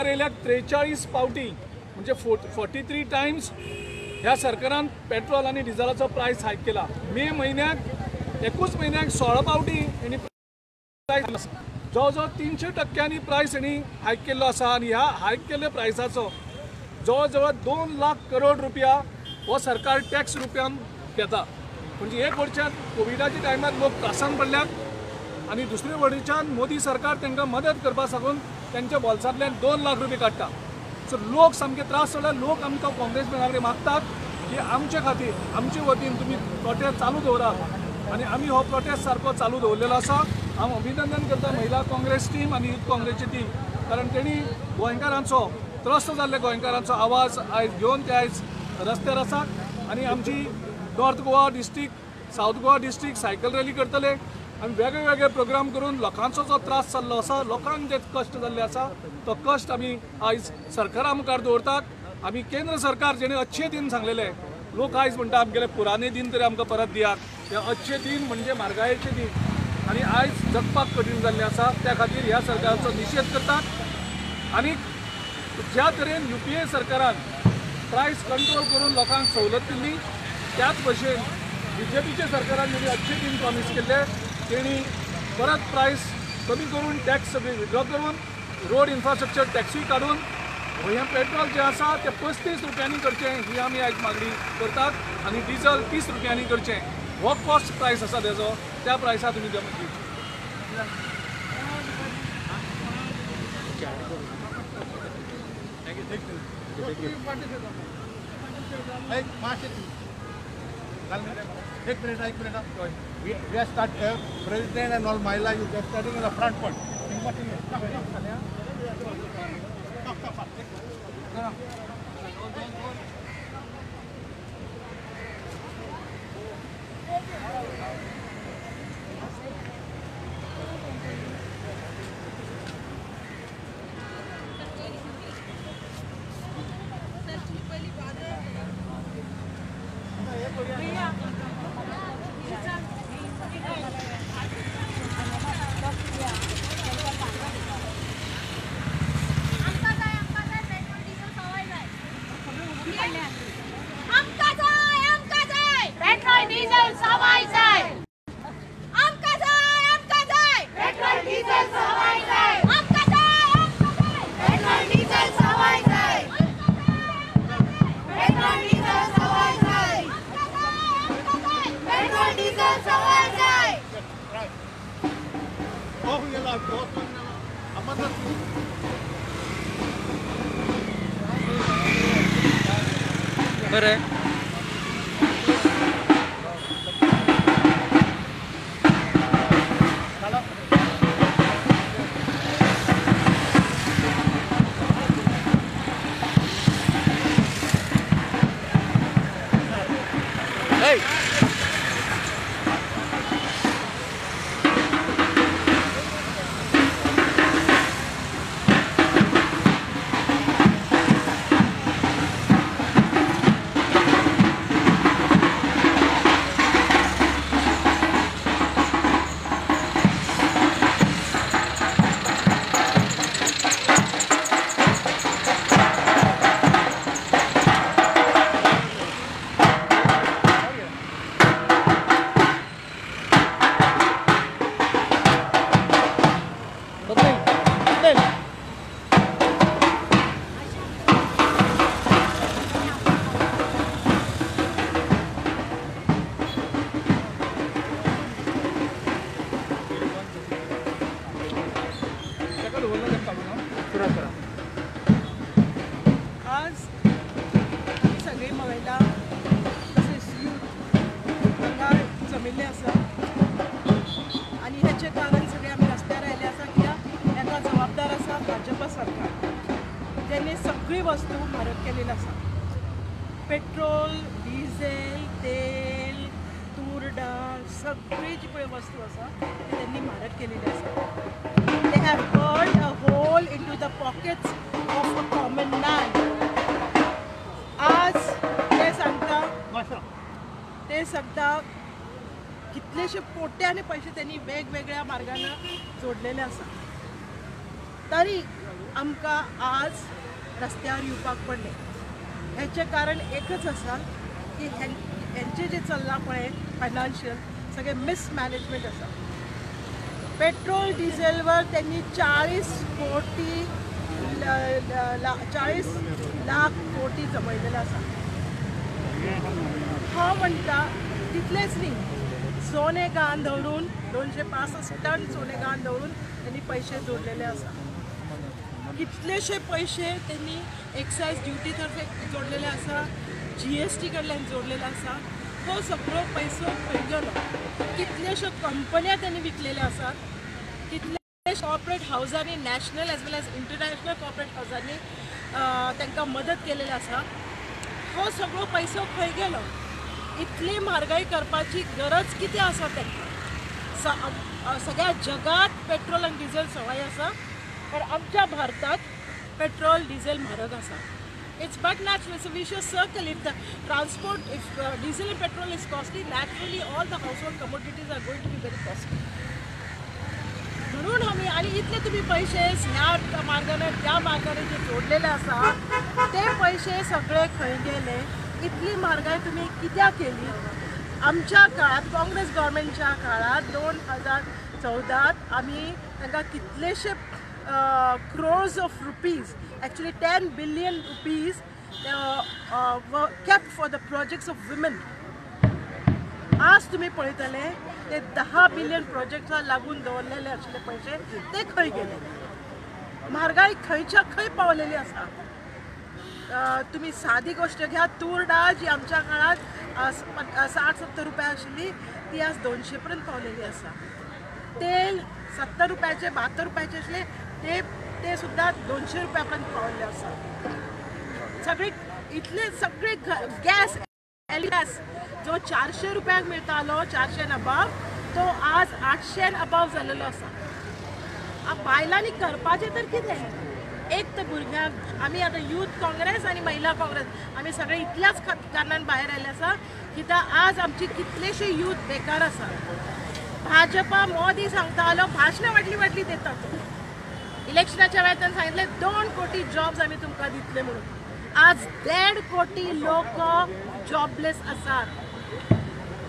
येयल्याक 43 पावटी म्हणजे 43 टायम्स ह्या सरकारान पेट्रोल आनी डिझलाचो प्रायस हायक केला. मे म्हयन्याक एकूच म्हयन्याक 16 पावटी हेणी प्रायस जवळ जवळ 300% प्रायस हेणी हायक केल्लो आसा आनी ह्या हायक केल्ल्या प्रायसाचो जवळ जवळ 2 लाख करोड रुपया हो सरकार टॅक्स रुपयान घेता. म्हणजे एक वटच्यान कोविडाच्या टायमार लोक त्रासान पडल्यात आनी दुसरे वटेच्यान मोदी सरकार तांकां मदत करपा साकून तांच्या बोल्सांतल्यान 2 लाख रुपये काडटा. सो लोक सामके त्रास जाल्यार लोक आमकां काँग्रेस कडेन मागतात की आमचे खातीर आमचे वतीन तुमी प्रोटेस्ट चालू दवरात आनी आमी हो प्रोटेस्ट सारको चालू दवरलेलो आसा. हांव अभिनंदन करता महिला काँग्रेस टीम आनी यूथ काँग्रेसची टीम, कारण तेणी गोंयकारांचो त्रस्त जाल्ले गोंयकारांचो आवाज आयज घेवन ते आयज रस्त्यार आसात आनी आमची North Goa district, South Goa district cycle rally करतले आनी वेगळे वेगळे प्रोग्राम करून लोकांचो जो त्रास जाल्लो आसा, लोकांक जे कश्ट जाल्ले आसा तो कश्ट आमी आयज सरकारा मुखार दवरतात. आमी केंद्र सरकार जेणे अच्छे दिन सांगलेले, लोक आयज म्हणटा आमगेले पुराने दिन तरी आमकां परत दियात. हे अच्छे दिन म्हणजे म्हारगायेचे दिन आनी आयज जगपाक कठीण जाल्लें आसा. त्या खातीर ह्या सरकाराचो निशेध करतात आनी ज्या तरेन UPA सरकारान प्रायस कंट्रोल करून लोकांक सवलत दिल्ली त्याच भशेन BJPच्या सरकारान जेणी अच्छे दिन प्रॉमीस केल्ले तेणी परत प्रायस कमी करून टॅक्स सगळी विड्रॉ करून रोड इन्फ्रास्ट्रक्चर टॅक्सूय काडून हें पेट्रोल जें आसा तें 35 रुपयांनी करचें ही आमी आयज मागणी करतात आनी डिझल 30 रुपयांनी करचें. हो कॉस्ट प्रायस आसा तेजो, त्या प्रायसा तुमी दिवची. एक minute. We are start president and all Mahila, you are starting in the front part. Come. बरं. Hey! आज सगळी महिला तसेच यूथ हांगा जमिल्ले आसा आनी हेचें कारण सगळे आमी रस्त्यार आयिल्ले आसा कित्याक हेका जबाबदार आसा भाजपा सरकार, ज्यांनी सगळी वस्तू म्हारग केलेली आसा. पेट्रोल, डिझेल, तेल, तूर डाळ सगळी जी पळय वस्तू आसा ती त्यांनी म्हारग केलेली आसा. They have burned a hole into the pockets of a common man. आज ते सांगता ते सांगता कितलेशे कोट्यांनी पैसे त्यांनी वेगवेगळ्या मार्गाने जोडलेले आसा. तरी आमकां आज रस्त्यार येवपाक पडलें. हेचें कारण एकच आसा की हेंचें जें चल्लां पळय फायनान्शियल सगळें मिसमॅनेजमेंट आसा. पेट्रोल डिझेलवर त्यांनी 40 लाख कोटी जमयलेले आसा. हांव म्हणटा तितलेंच न्ही, सोने गहाण दवरून 265 टन सोने गहाण दवरून त्यांनी पैसे जोडलेले आसा. कितलेशे पैसे त्यांनी एक्सायज ड्युटी तर्फे जोडलेले आसा, GST कडल्यान जोडलेलो आसा. हो सगळो पैसो खंय गेलो? कितलेश्यो कंपन्या त्यांनी विकलेल्यो आसात, कितले कॉर्पोरेट हावजांनी, national as well as international corporate हावजांनी तांकां मदत केलेली आसा. हो सगळो पैसो खंय गेलो? इतली म्हारगाय करपाची गरज कितें आसा तांकां? सगळ्या जगात पेट्रोल आनी डिझेल सवाय आसा, पण आमच्या भारतात पेट्रोल डिझेल म्हारग आसा. It's but natural, it's a vicious circle. If the transport, if diesel and petrol is costly, naturally all the household commodities are going to be very costly. म्हणून आमी आनी इतले तुमी पयशे ह्या मार्गाने त्या मार्गाने जे जोडलेले आसा ते पयशे सगळे खंय गेले? इतली म्हारगाय तुमी कित्याक केली? आमच्या काळात, काँग्रेस गव्हर्मेंटच्या काळात 2014 आमी तांकां कितलेशे crores of rupees, actually 10 billion rupees were kept for the projects of women. आज तुम्ही पळयतले ते 10 बिलियन प्रोजेक्ट्सां लागून दवरलेले आशिल्ले पयशे ते खंय गेले? म्हारगाय खंयच्या खंय पावलेली आसा. तुमी सादी गोश्ट घ्या, तूर डाळ जी आमच्या काळात 60-70 रुपया आशिल्ली ती आज 200 पर्यंत पावलेली आसा. तेल 70 रुपयाचे 72 रुपयाचे आशिल्ले ते सुद्दां 200 रुपया पर्यंत पावल्ले आसा. सगळे इतले सगळे गॅस गॅस जो 400 रुपयांक मेळटालो, 400 अबाव, तो आज 800 अबाव जाल्लो आसा. बायलांनी करपाचें तर कितें? एक तर भुरग्यांक आमी आतां यूथ काँग्रेस आनी महिला काँग्रेस आमी सगळे इतल्याच कारणान भायर आयिल्ले आसा कित्याक आज आमची कितलेशे यूथ बेकार आसा. भाजपा मोदी सांगतालो, भाशणां वाडली वाडली दिता तो. इलेक्शनाच्या वेळार ताणें सांगितलें 2 कोटी जॉब्स आमी तुमकां दितले म्हणून. आज 1.5 कोटी लोक जॉबलेस आसात.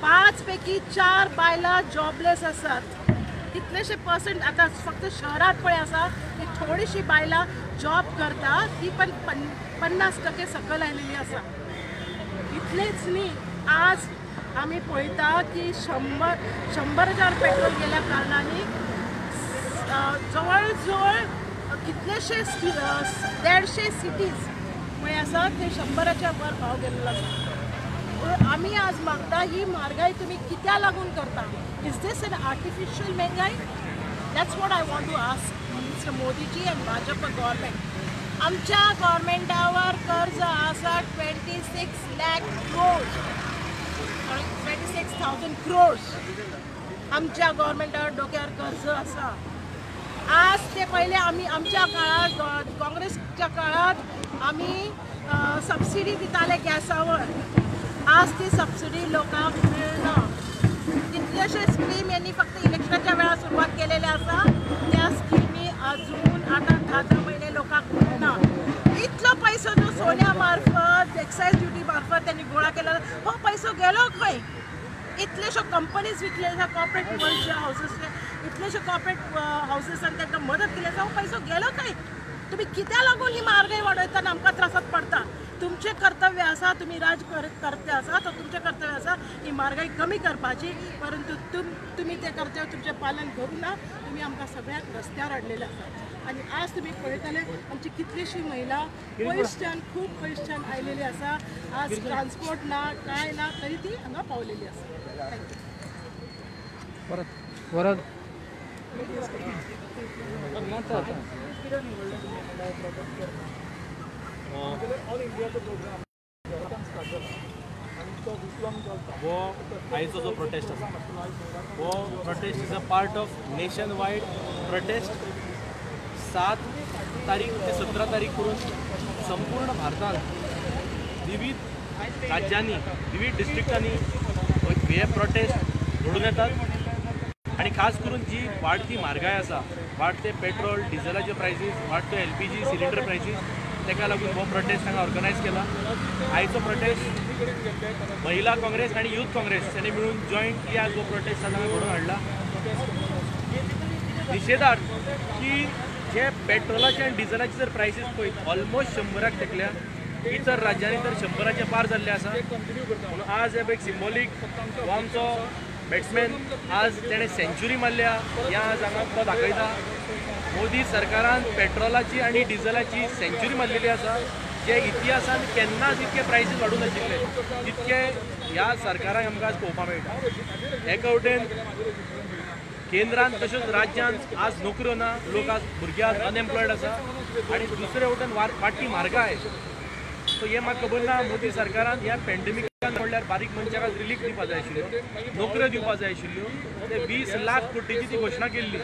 5 पैकी 4 बायलां जॉबलेस आसात. कितलेशे पर्संट आतां फक्त शहरात पळय आसा की थोडीशी बायलां जॉब करता, ती पण 50% सकयल आयलेली आसा. इतलेंच न्ही, आज आमी पळयता की 100,000 पेट्रोल गेल्या कारणांनी जवळ जवळ कितलेशे 150 सिटीज पळय आसा ते 100च्या वर भाव गेल्लो आसा. आमी आज मागता ही म्हारगाय तुमी कित्याक लागून करता? Is this an artificial म्हारगाय? That's what I want to ask mister Modiji and Bhajpa government. आमच्या गव्हर्मेंटावर कर्ज आसा 26 लाख क्रोर्स, 26,000 क्रोर्स आमच्या गव्हर्मेंटावर डोक्यार कर्ज आसा. आज ते पयले आमी आमच्या काळात, काँग्रेसच्या काळात आमी सबसिडी दिताले गॅसावर. आज ती सबसिडी लोकांक मेळना. कितलेशे स्कीम यांनी फक्त इलेक्शनाच्या वेळार सुरवात केलेल्या आसा, त्या स्किमी अजून आतां 10-10 म्हयने लोकांक मेळना. इतलो पैसो जो सोन्या मार्फत, एक्सायज ड्युटी मार्फत त्यांनी गोळा केला, हो पैसो गेलो खंय? इतलेशो कंपनीज विकले आसा, कॉर्पोरेट वर्ल्डच्या हावसेस, इतलेशो कॉर्पोरेट हावसेसान तांकां मदत केली आसा, हो पैसो गेलो खंय? तुमी कित्याक लागून ही म्हारगाय वाडयता आनी आमकां त्रासात पडटा? तुमचें कर्तव्य आसा, तुमी राज करते आसा, तो तुमचें कर्तव्य आसा ही म्हारगाय कमी करपाची, परंतु तुमी तें कर्तव्य तुमचें पालन करूं ना. तुमी आमकां सगळ्यांक रस्त्यार हाडलेले आसा. आनी आज तुमी पळयतले आमची कितलीशी महिला पयसच्यान, खूब पयसच्यान आयलेली आसा. आज ट्रान्सपोर्ट ना, कांय ना, तरी ती हांगा पावलेली आसा. Thank you. परत परत ऑल इंडियाचो प्रोग्राम स्टार्ट जाला आनी तो वीक लॉंग चलता. हो आयचो जो प्रोटेस्ट आसा हो protest is a part of nation wide protest. 7 तारीख ते 17 तारीख करून संपूर्ण भारतांत विविध राज्यांनी, विविध डिस्ट्रिक्टांनी हे प्रोटेस्ट घडून येतात आनी खास करून जी वाडती म्हारगाय आसा वाडते पेट्रोल डिझलाचे प्रायसीस, वाडते एलपीजी सिलिंडर प्रायसीस, ताका लागून हो प्रोटेस्ट हांगा ऑर्गनायज केला. आयचो प्रोटेस्ट महिला काँग्रेस आनी यूथ काँग्रेस यांनी मिळून जॉयंटली आज हो प्रोटेस्ट हांगा घडोवन हाडला. निशेधार्थ की जे पेट्रोलाचे आनी डिझलाचे जर प्रायसीस पळयत ऑलमोस्ट 100 तेकल्या, इतर राज्यांनी तर 100 पार जाल्ले आसा. म्हणून आज एक सिम्बॉलीक हो आमचो बॅट्समॅन आज तेणें सेंच्युरी मारल्या ह्या आज हांगा तो दाखयता. मोदी सरकारान पेट्रोलाची आनी डिझलाची सेंच्युरी मारलेली आसा, जे इतिहासान केन्नाच इतके प्रायसीस वाडूंक नाशिल्ले तितके ह्या सरकाराक आमकां आज पळोवपाक मेळटा. एका वटेन केंद्रान तशेंच राज्यांत आज नोकऱ्यो ना, लोक आज भुरगे आज अनएम्प्लॉयड आसा आनी दुसरे वटेन वाडटी म्हारगाय. सो हें म्हाका खबर ना मोदी सरकारान ह्या पॅन्डेमिकान म्हणल्यार बारीक मनशाक आज रिलीफ दिवपा जाय आशिल्ल्यो, नोकऱ्यो दिवपा जाय आशिल्ल्यो. ते 20 लाख कोटीची ती घोशणा केल्ली,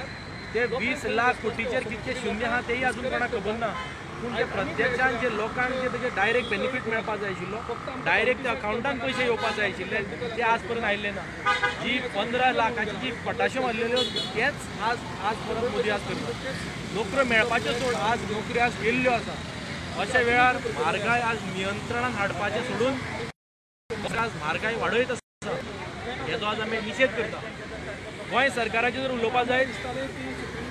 ते 20 लाख कोटीचेर कितके शून्य आहा तेय अजून कोणाक खबर ना. पूण ते प्रत्यक्षान जे लोकांक जे तेजे डायरेक्ट बेनिफीट मेळपा जाय आशिल्लो, डायरेक्ट अकावंटान पयशे येवपा जाय आशिल्ले, ते आज पर्यंत आयिल्ले ना. जी 15 लाखाची जी फटाश्यो मारलेल्यो तेच आज आज परत मोदी आज करता. नोकऱ्यो मेळपाच्यो सोड, आज नोकऱ्यो आज गेल्ल्यो आसा. अशा वेळार म्हारगाय आज नियंत्रणान हाडपाचें सोडून आज म्हारगाय वाडयत आसा, हेजो आज आमी निशेध करता. गोंय सरकाराचेर जर उलोवपा जाय,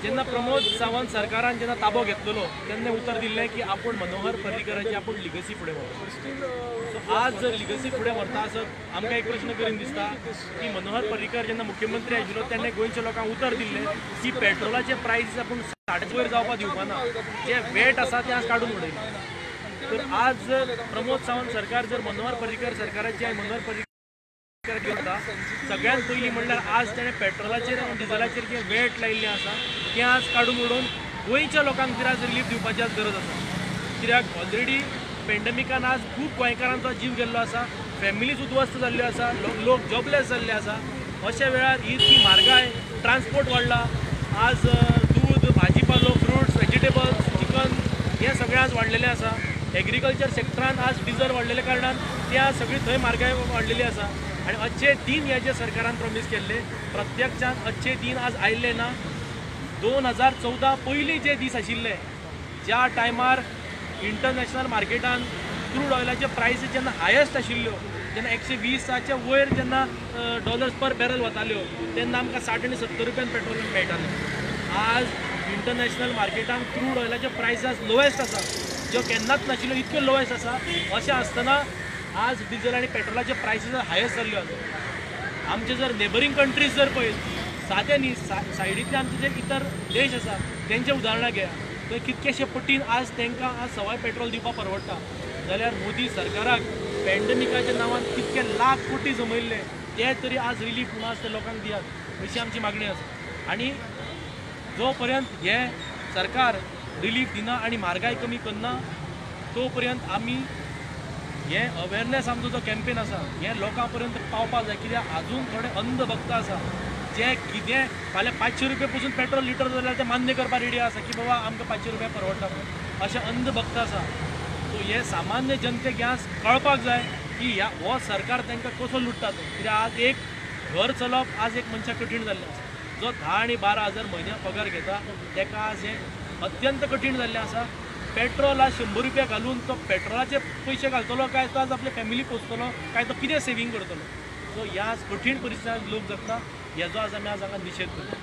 जेन्ना प्रमोद सावंत सरकारान जेन्ना ताबो घेतलेलो तेन्ना उतर दिल्लें की आपूण मनोहर पर्रीकराची आपूण लिगसी फुडें व्हरता. सो आज जर लिगसी फुडें व्हरता आसत आमकां एक प्रश्न करीन दिसता की मनोहर पर्रीकर जेन्ना मुख्यमंत्री आशिल्लो तेन्ना गोंयच्या लोकांक उतर दिल्लें की पेट्रोलाचे प्रायस आपूण 60 वयर जावपाक दिवपा ना, जे वेट आसा तें आज काडून उडयलें. तर आज जर प्रमोद सावंत सरकार जर मनोहर पर्रीकर सरकाराची आनी मनोहर पर्रीकर करता, सगळ्यांत पयलीं म्हणल्यार आज तेणें पेट्रोलाचेर आनी डिझलाचेर जे वेट लायिल्लें आसा तें आज काडून उडोवन गोंयच्या लोकांक तरी आज रिलीफ दिवपाची आज गरज आसा. कित्याक ऑलरेडी पेंडमिकान आज खूब गोंयकारांचो जीव गेल्लो आसा, फॅमिलीज उद्ध्वस्त जाल्ल्यो आसा, लोक जॉबलेस जाल्ले आसा. अशा वेळार इतकी म्हारगाय, ट्रान्सपोर्ट वाडला, आज दूद, भाजीपालो, फ्रुट्स, वेजिटेबल्स, चिकन हें सगळें आज वाडलेलें आसा. एग्रीकल्चर सेक्टरान आज डिझल वाडलेल्या कारणान तें आज सगळी थंय म्हारगाय वाडलेली आसा. आनी अच्छे दिन हे जे सरकारान प्रॉमीस केल्ले प्रत्यक्षान अच्छे दिन आज आयिल्ले ना. 2014 पयलीं जे दीस आशिल्ले ज्या टायमार इंटरनॅशनल मार्केटान क्रूड ऑयलाचे प्रायसीस जेन्ना हायस्ट आशिल्ल्यो, जेन्ना 120 वयर जेन्ना डॉलर्स पर बॅरल वताल्यो तेन्ना आमकां 60 आनी 70 रुपयान पेट्रोल मेळटालें. आज इंटरनॅशनल मार्केटान क्रूड ऑयलाचे प्रायस लोएस्ट आसा, ज्यो केन्नाच नाशिल्ल्यो इतक्यो लोएस्ट आसा. अशें आसतना आज डिझल आनी पेट्रोलाचे प्रायसीस हायस्ट जाल्ल्यो आसा. आमचे जर नेबरींग कंट्रीज जर पळयत, सादे न्ही सायडींतले आमचे जे इतर देश आसा तेंचे उदाहरणां घेया, थंय कितकेशे पटीन आज तांकां आज सवाय पेट्रोल दिवपाक परवडटा. जाल्यार मोदी सरकाराक पॅन्डेमिकाच्या नांवान कितके लाख कोटी जमयल्ले ते तरी आज रिलीफ म्हणून आज ते लोकांक दियात अशी आमची मागणी आसा. आनी जो पर्यंत हे सरकार रिलीफ दिना आनी म्हारगाय कमी करना तो पर्यंत आमी हे अवेरनेस आमचो जो कॅम्पेन आसा हें लोकां पर्यंत पावपाक जाय. कित्याक आजून थोडे अंधभक्त आसा जे कितें फाल्यां 500 रुपया पसून पेट्रोल लिटर जाल्यार ते मान्य करपाक रेडी आसा की बाबा आमकां 500 रुपया परवडटा म्हणून, अशें अंधभक्त आसा. सो हे सामान्य जनतेक आज कळपाक जाय की ह्या हो सरकार तांकां कसो लुट्टा तो. कित्याक आज एक घर चलोवप आज एक मनशाक कठीण जाल्लें आसा. जो 10 आनी 12 हजार म्हयन्याक पगार घेता ताका आज हें अत्यंत कठीण जाल्लें आसा. पेट्रोल आज 100 रुपया घालून तो पेट्रोलाचे पयशे घालतलो काय तो आज आपले फॅमिली पोसतलो काय तो कितें सेवींग करतलो. सो ह्या आज कठीण परिस्थितींत लोक जगता, हेजो आज आमी आज हांगा निशेध करता.